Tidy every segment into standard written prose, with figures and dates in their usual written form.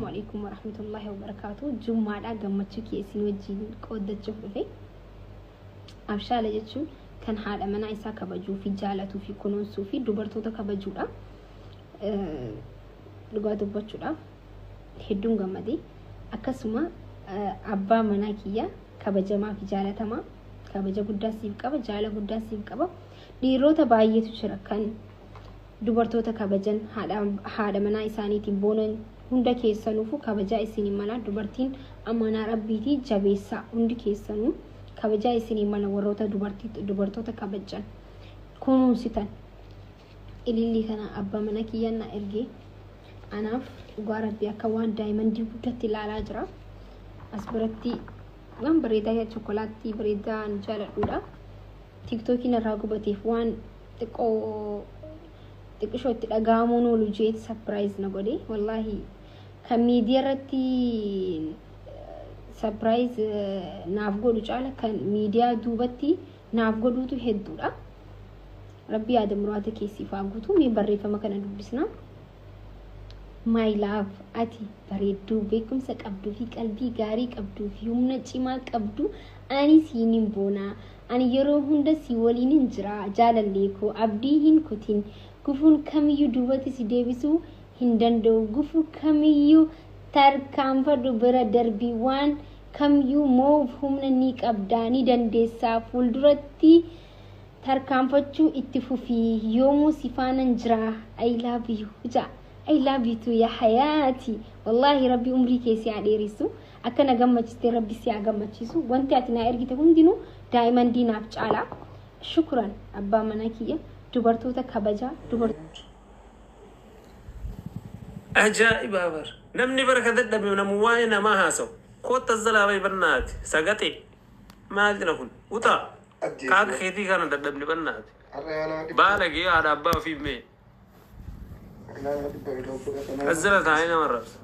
Alaikum warahmatullahi wabarakaatu. Jummaadha, gammachuu kee isin wajjin qooddachuuf dhufe. Abshaala jechuun kan haadha manaa isaa kabajuu fi jaalatuu fi kunuunsuu fi dubartoota kabajuudha. Dhugaa dubbachuudhaaf hedduun gammade. Akkasuma abbaa manaa kiyya kabajamaa fi jaalatamaa, kabaja guddaa siif qaba, jaala guddaa siif qaba. Dhiirota baay'eetu jira kan dubartoota kabajan, haadha manaa isaaniitiin boonan. Hunda keessanuufu kabajaa isinii mala. Dubartiin amanaa rabbiitii, jabeessaa. Hundi keessanuu kabajaa isinii mala. Warroota dubartoota kabajan, kunuunsitan, ilillii kana abbaa mana kiyyaan na ergee. Anaaf dhugaa rabbii akka waan diamondii guddatti ilaalaa jira. As biratti waan bareedaa, chokolaattii bareedaa an jaaladhuudha. TikTokiin irraa gubateef waan xiqqoo xiqqishoo itti dhaga'amuun oolu jeeti surprise na godhe. Wallaahi kan miidiyaa irratti surprise naaf godhu caala kan miidiyaa duubatti naaf godhuutu hedduudha. Rabbi yaada muraata keessiif haa guutu. Mee barreeffama kana dubbisna. My love, ati bareedduu beekumsa qabduu fi qalbii gaarii qabduu fi humna cimaa qabdu, ani siinin boonaa. Ani yeroo hunda si waliinin jira. Jaalallee koo, abdii hin kutin. Gufuun kamiyyuu duubatti si deebisuu hin danda'u. Gufuu kamiyyuu tarkaanfadhu, bira darbii. Waan kamiyyuu moo'uuf humna ni qabdaa, ni dandeessaa. Fuulduratti tarkaanfachuu itti fufii. Yoomuu si faanan jira. I love you ja. I love you too ya hayaati. Wallaahi rabbi umrii kee si haa dheeressu. Akka na gammachiste rabbi si haa gammachiisu. Wanti ati naa ergite hundinuu diamondii naaf caala. Shukran abbaa manaa kiyya. Dubartoota kabajaa, dubartoota Ajaa'iba bar! Namni bara ka dadhabe namu waa'ee namaa haasa'u. Kootta as jalaa bahi bannaati. Sagaxee. Maal jedha kun? Utaa. Ajjeesi. Ka akka keetii kana dadhabne bannaati. Har'a yaanaa 100. Baalagee haadha abbaa ofii mee. Yaanaa 100 fudhatama. As jala taa'ee nama arrabsa.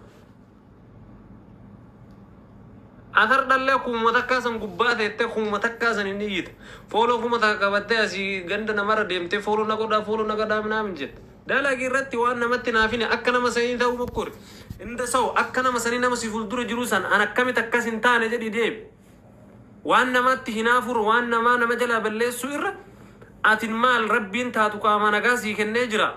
Atar dhallee 1000 san gubbaa teettee 1000 san hin iyyita. Follow 1000 qabattee asii ganda namarra deemtee follow na godhaa, follow na godhaa minaamin jetta. Dalagi irratti waan namatti naafine akka nama sanii ta'uu mokkori. Inda saw akka nama sanii, nama si fuuldura jiru san an akkamitti akkas hin taane jedhi deemi. Waan namaatti hinaafur, waan namaa nama jalaa balleessuu irra atin maal rabbiin taatu qaamaa nagaa sii kennee jira.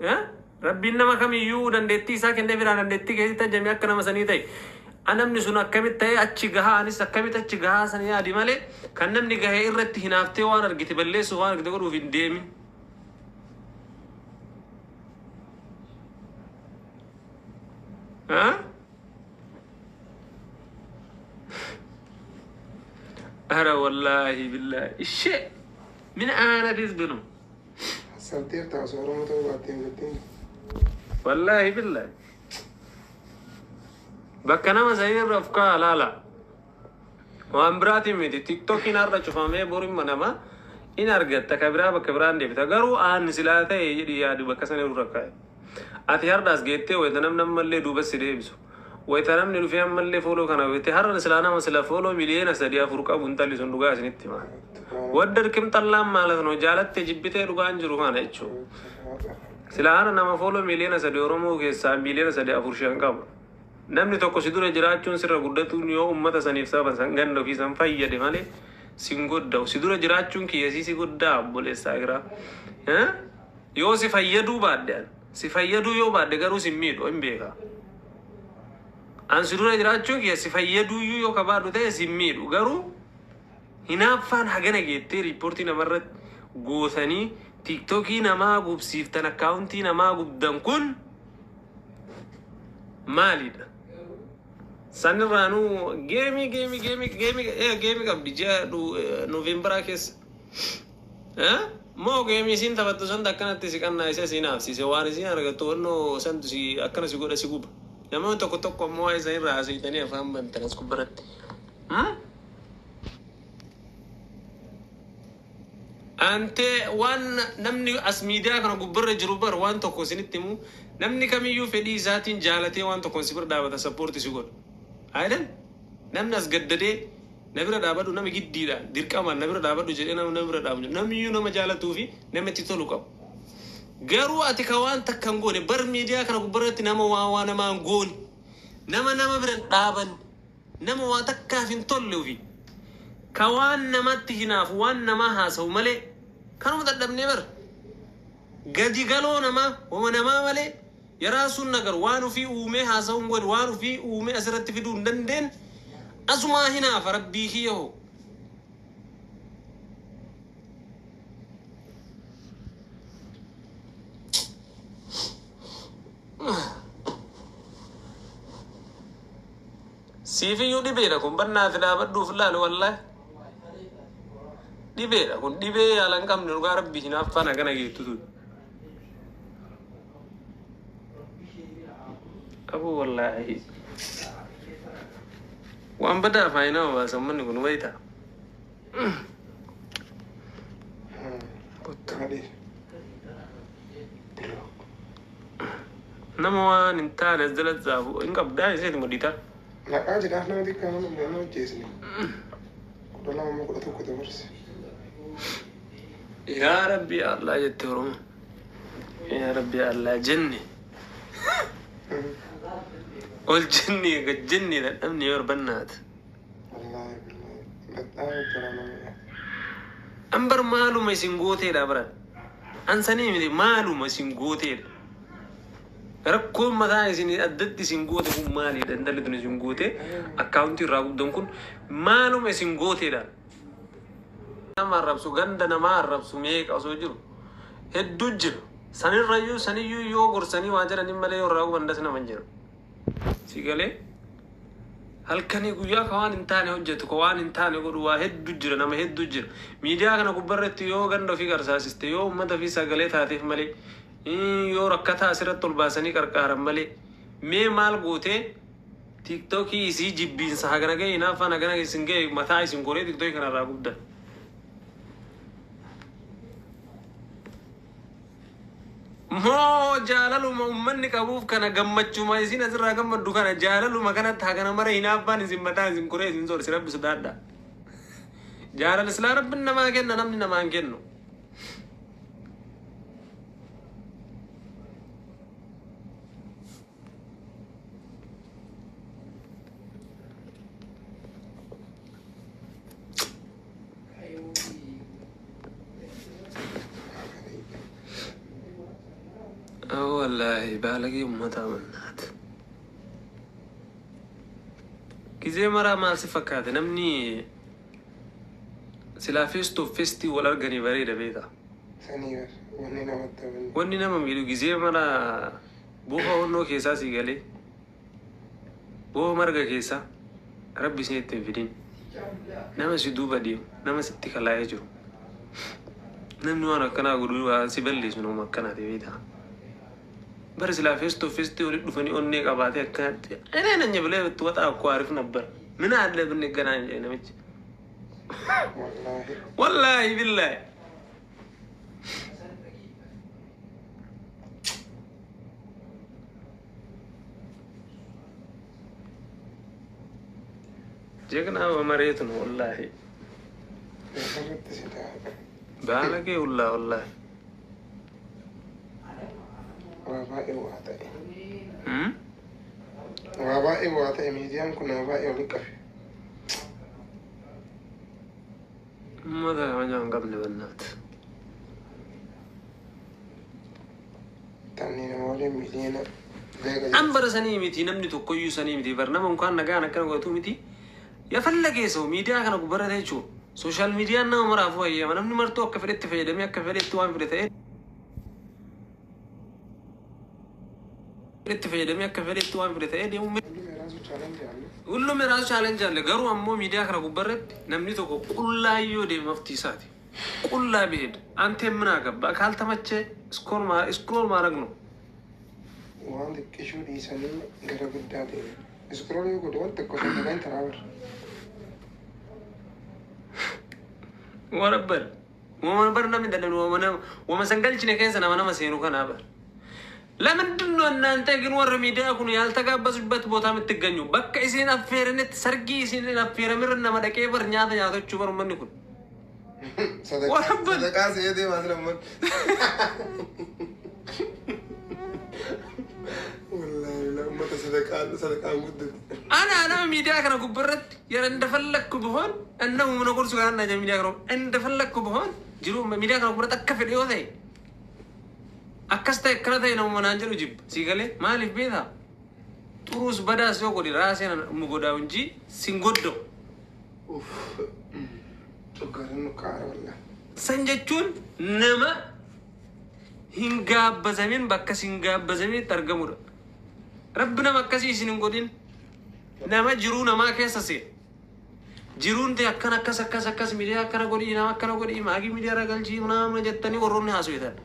Eh? Rabbiin nama kamiyyuu dandeettii isaa kennee firaa dandeettii keessatti ajjamee akka nama sanii ta'e. Namni sun akkamitti ta'ee achi gahaa, anis akkamitti achi gahaa sana yaadi malee kan namni gahee irratti hinaaftee waan argite balleessuuf, waan argite godhuuf hin deemin. Ha? Ara wallaahi billaahi ishee min aanat ህዝብ ነው። Hassalteerta osoo Oromoo ta'uu baattee hin jettin. Wallaahi billaahi bakka nama sanii irra of kaa laala. Waan biraatiin miti, TikTokiin har'a cufamee boru nama in argatta, ka biraa bakka biraan deebita. Garuu aan silaa ta'e jedhi yaadu, bakka sana irra kaa'e. Ati har'aas geettee wayita namni ammallee duuba si deebisu. Wayita namni dhufee ammallee follow kana wayite har'a silaa nama sila follow miliyoona 3 4 qabu intalli sun, dhugaa isinitti hima. ወደድክም ጠላም ማለት ነው, jaalatte jibbitee dhugaan jiru kana jechuudha. Sila har'a nama follow miliyoona 3 Oromoo keessaa miliyoona 3 4 5 qabu. Namni tokko si dura jiraachuun sirra guddatuun yoo uummata saniif saba san ganda ofii san fayyade malee sin godda'u. Si dura jiraachuun kiyya si goddaa, obboleessaa giraa. Yoo si fayyaduu baadde, an si fayyaduu yoo baadde garuu si miidhu hin beekaa. An si dura jiraachuun kiyya si fayyaduuyyuu yoo kabaadhu ta'e si miidhu, garuu hinaaffaan hagana geettee reportii namarratti gootanii TikTokii namaa gubsiiftan, accountii namaa gubdan kun maalidha? Sanirraanuu gameii gameii gameii gameii gameii qabdi ji'a Noovembaraa keessa. Moo gameii isiin taphattu san akkanatti si qannaa isa siin haafsiise, waan isiin argattu wannoo santu si akkana si godha, si guba. Namoonni tokko tokko ammoo waa isa irraa haasayitanii afaan bantan as gubbaratti. Ante waan namni as miidiyaa kana gubbarra jiru bar waan tokko isinitti himu, namni kamiyyuu fedhii isaatiin jaalatee waan tokkoon si bira dhaabata, support si godha. Ayidhan namni as gaddadee na bira dhaabadhu, nama giddiidha dirqamaan na bira dhaabadhu jedhee nama na bira dhaabatu, namniyyuu nama jaalatuu fi nama itti tolu qabu. Garuu ati ka waan takka hin goone bar miidiyaa kana gubbarratti nama waa namaa hin goone. Nama nama biran dhaaban, nama waa takkaaf hin tolle ofii. Ka waan namatti hinaafu waan namaa haasa'u malee kanuma dadhabnee bara. Gadi galoo namaa homa namaa malee የራሱን ነገር waan ofii uumee haasa'uun godhu waan ofii uumee asirratti fiduu hin dandeenye asumaa hinaafa rabbii kiyya hoo. Siifiyyuu dhibeedha kun bannaaf dhaabadhuuf laale wallaahi. Dhibeedha kun dhibee yaala hin qabne dhugaa rabbii hinaaffaan hagana geettu tun. Abu wallaahi. Waan badaa faayinaa baasa manni kun wayita. Maaliif? Block. Nama waan hin taane as jala zaafu hin qabdaa iseeti mudhiitaa. Maqaa jedhaaf nama xiqqaa nama nama hojjeesne. 12 moo 11 dabarse. Yaa Rabbi Allah jette Oromoo. Yaa Rabbi Allah jenne. Ol jenne gad jenne dadhabne yoo barbannaati. Wallaahi billaahi. Baxaam garaa nama nyaata. An bar maaluma isin gooteedha baran. An sanii miti maaluma isin gooteedha. Rakkoon mataa isin addatti isin goote kun maalidha? Intalli tun isin goote akkaawuntii irraa guddan kun maaluma isin gooteedha. Nama arrabsu ganda namaa arrabsu meeqa osoo jiru hedduu jiru. Sanirrayyuu saniyyuu yoo gorsanii waa jedhanii malee yoo irraa guban das nama hin jiru. Si galee halkanii guyyaa ka waan hin taane hojjetu ka waan hin taane godhu waa hedduu jira nama hedduu jira. Miidiyaa kana gubbarratti yoo ganda ofii qarsaasiste yoo uummata ofii sagalee taateef malee yoo rakkataa asirratti ol baasanii qarqaaran malee mee maal gootee tiiktookii isii jibbiinsa hagana ga'e hinaaffaan hagana isin ga'e mataa isin koree tiiktookii kanarraa guddan. Moo jaalaluma uummanni qabuuf kana gammachuma isin asirraa gammaddu kana jaalaluma kanatti hagana mara hinaaffaan isin mataa isin koree isin soorsi rabbi sodaadha. Jaalala silaa rabbiin namaa kenna namni namaa hin kennu. Wallaahi baalagee uummata amannaati. Gizee maraa maal si fakkaate namni silaa face to face wal arganii bareeda beektaa. Sanii bar wanni namatti amanne. Wanni nama miidhu gizee mara bu'aa onnoo keessaa si galee bu'aa marga keessaa rabbi isin itti hin fidin nama si duuba deemu nama sitti kalaa'ee jiru namni waan akkanaa godhu waan si balleessu nama akkanaati beektaa. Bara silaa face to face walitti dhufanii onnee qabaatee akkanatti እኔ ነኝ ብለህ ብትወጣ እኮ አሪፍ ነበር። ምን አለ ብንገናኝ namichi. Wallaahi. Wallaahi billaahi. ጀግና በመሬት ነው ወላሂ። Lafarratti si ta'a. ባለጌ ሁላ ወላሂ። Waa baay'ee waa ta'e. እም? Waa baay'ee waa ta'e miidiyaan kun waa baay'ee walitti qabe. Uummata kabajaa hin qabne በእናትህ። Taphni nama waliin miiliyoona meeqa An jira? bara sanii miti namni tokkoyyuu sanii miti bar nama እንኳን nagaan akkana godhatu miti የፈለገ ሰው miidiyaa kana gubbarra jechuun social miidiyaan nama maraafuu hayyama namni martuu akka fedhetti fayyadamee akka fedhetti waan fedhe ta'ee itti fayyadamee akka fedhetti waan fedhe ta'ee deemuu ሁሉም የራሱ challenge አለ። ሁሉም የራሱ challenge አለ። Garuu ammoo miidiyaa kana gubbarratti namni tokko qullaa yoo deeme maftii isaati. Qullaa ቢሄድ አንተ ምን አገባ? ካልተመቸ scroll ማድረግ ነው። Waan xiqqishuu dhiisanii gara guddaa deemu. Scroll yoo godhe waan tokko sagaleen taraa bara. Warabbar wama bar namni dadhabne wama sangalchine keessa nama nama seenu kanaa bar ለምንድን ነው እናንተ ግን warra miidiyaa kun ያልተጋበዙበት ቦታ የምትገኙ? Bakka isin affeeranitti sargii isin affeeramirra nama dhaqee bar nyaata nyaatachuu bar uummanni kun. Warabbar. Sadaqaa se'ee deemaa jira ummanni. Wallaahi uummata Sadaqaan sadaqaan guddate. Ana nama miidiyaa kana gubbarratti yeroo እንደፈለግኩ ብሆን እነ humna gorsu kana na miidiyaa kana እንደፈለግኩ ብሆን jiru miidiyaa kana gubbarratti akka fedhe yoo ta'e akkas ta'e akkana ta'e nama naan jedhu jibba sii galee. Maaliif beektaa? Xuruus badaas yoo godhe raaseen nu godhaa እንጂ sin godda'u. Uff. Coggaaraan nu kaara wallah. San jechuun nama hin gaabbazamin bakka sin gaabbazaminitti argamudha. Rabbi nama akkasii isin hin godhin. Nama jiruu namaa keessa seena. Jiruun ta'e akkana akkas akkas akkas miidiyaa akkana godhii, nama akkana godhii, maagii miidiyaa irra galchii nama jettanii warroonni haasoftan.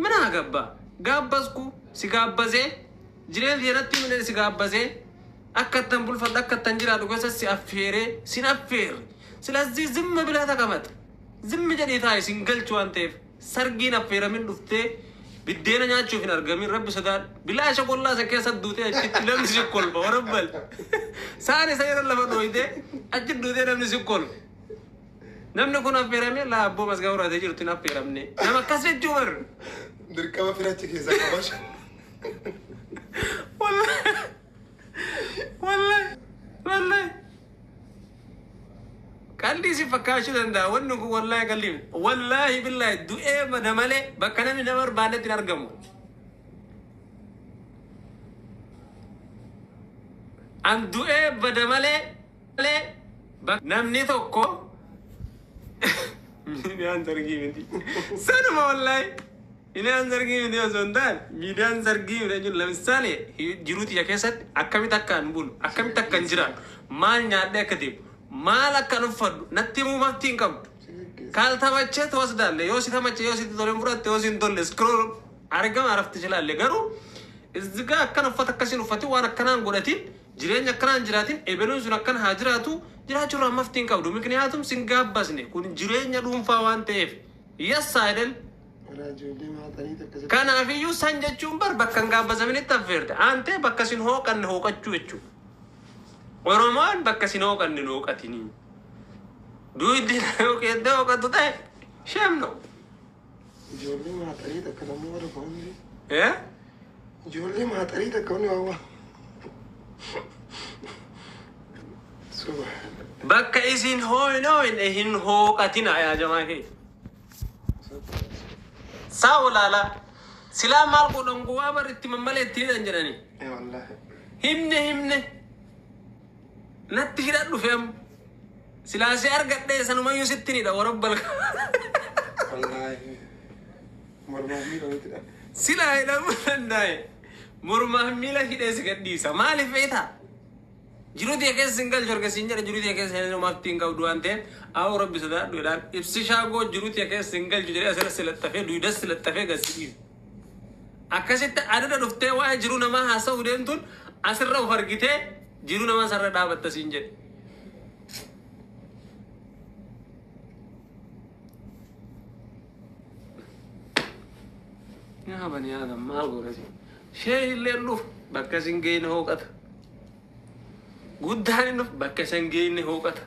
Mina gabbaa gaabbasku si gaabbazee jireenya jedhatti mina si gaabbazee akka ittan bulfadhu akka ittan jiraadhu keessa si affeeree sin affeerre. ስለዚህ ዝም ብለህ ተቀመጥ። ዝም jedhii taa'i, sin galchu waan ta'eef sargiin affeeramin dhuftee biddeena nyaachuuf hin argamin. Rabbi sodaadhu. Bilaasha qollaa isa keessa duutee achitti namni si kolfa warabbal. Saan isa yeroo lafa dhooytee achi duutee namni si kolfa. Namni kun affeeramee laa abboo masgaa horatee jirtu hin affeeramne. Nama akkas jechuu bar. Dirqama firachi keessaa qabasha. Wallahi. Wallahi. Wallahi. Qalbii si fakkaachuu danda'a. Wanni kun wallahi qalbii. Wallahi billahi du'ee bada malee bakka namni nama barbaannetti hin argamu. An du'ee bada malee namni tokko miidiyaan sargii miti. Sanuma wallahi. Miidiyaan sargii miti osoo hin taane miidiyaan sargii miti jechuun ለምሳሌ jiruu xiyya keessatti akkamitti akka an bulu, akkamitti akka an jiraadhu, maal nyaadhee akka deemu, maal akka an uffadhu natti himuu maftii hin qabdu. ካልተመቸ ትወስዳለህ። yoo si ተመቸ yoo sitti tole fudhatte, yoo si hin tolle scroll argama araf ትችላለህ። Garuu እዚህ ጋ akkana uffata akkasiin uffatin, waan akkanaan godhatin, jireenya akkanaan jiraatin, ebeluun sun akkana haa jiraatu jiraachuurraa maftii hin qabdu. ምክንያቱም sin gaabbasne, kun jireenya dhuunfaa waan ta'eef yassa አይደል? Ijoollee maatanii akkasitti. Kanaafiyyuu san jechuun bar bakka hin gaabbasaminitti affeerte. Aantee bakka sin hooqanne hooqachuu jechuudha. Oromoon bakka sin hooqanne hin hooqatinii. Duuddi hooqeddee hooqattu ta'e shame ነው. Ijoollee maatanii takka namni warra foonii. Eh? Ijoollee maatanii takka wanni waa waa. Subhaan. Bakka isin hooyin hooyin hin hooqatina yaa jamaa kee. Saa olaalaa. Silaa maal godhan gowwaa bar itti mammalee itti hidhan jedhanii. Ee wallaahi. Himne himne. Natti hidhan dhufe amma. Silaa si argadhee sanumayyuu sitti hidha warabbal. Wallaahi. Mormaa miila walitti dha. Silaa hidhamuu danda'e. Mormaaf miila hidhee si gadhiisa. Maaliif beektaa? Jiruu tiyya keessa hin galchu erga siin jedhe, jiruu tiyya keessa hin maftii hin qabdu waan ta'eef awwa rabbi sodaadhu jedhaan ibsi shaagoo jiruu tiyya keessa hin galchu jedhee asirra si laxxafee duydas si laxxafee gad si dhiisa. Akkasitti adada dhuftee waa'ee jiruu namaa haasa'uu deemtuun asirra of argitee jiruu namaa sarara dhaabatta siin jedhe. Yaa bani aadam maal godha si? Shee illee dhufu bakka sin geenne hooqata. Guddaan inni dhufu bakka san geenne hooqata.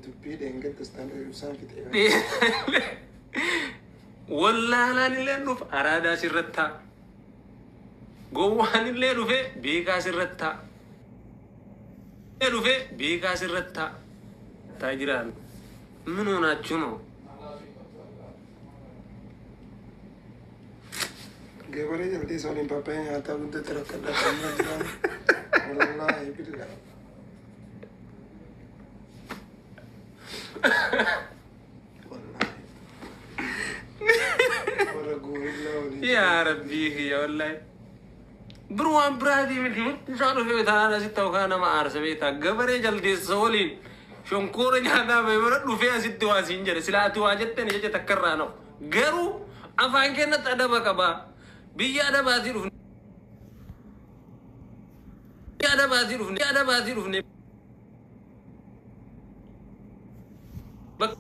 Dubbii dheengadda istaan ibsaan fixee. Wallaalaan illee dhufu araadaa sirratti ta'a. Gowwaan illee dhufe beekaa sirratti ta'a. Dhufe beekaa sirratti ta'a. Taa jiraan. ምን ሆናችሁ ነው? Gabaree jaldeessa waliin pappayyaa nyaataa guddatti rakkadhaa kan jiran. Wallaahi billaa. Wallaahi. Warra guurillaa waliin. Yaa rabbii yaa wallahi. Bir waan biraatii miti isaa dhufe taanaan asitti ta'u kana nama aarsa beektaa gabaree jaldeessa waliin shonkoora nyaataa bahe bara dhufee asitti waa siin jedhe. Silaa ati waa jetteen jecha takka irraa na'u. Garuu afaan keenyatti adaba qabaa. Biyya adabaatii dhufne. Biyya adabaatii dhufne. Biyya adabaatii dhufne. Bakka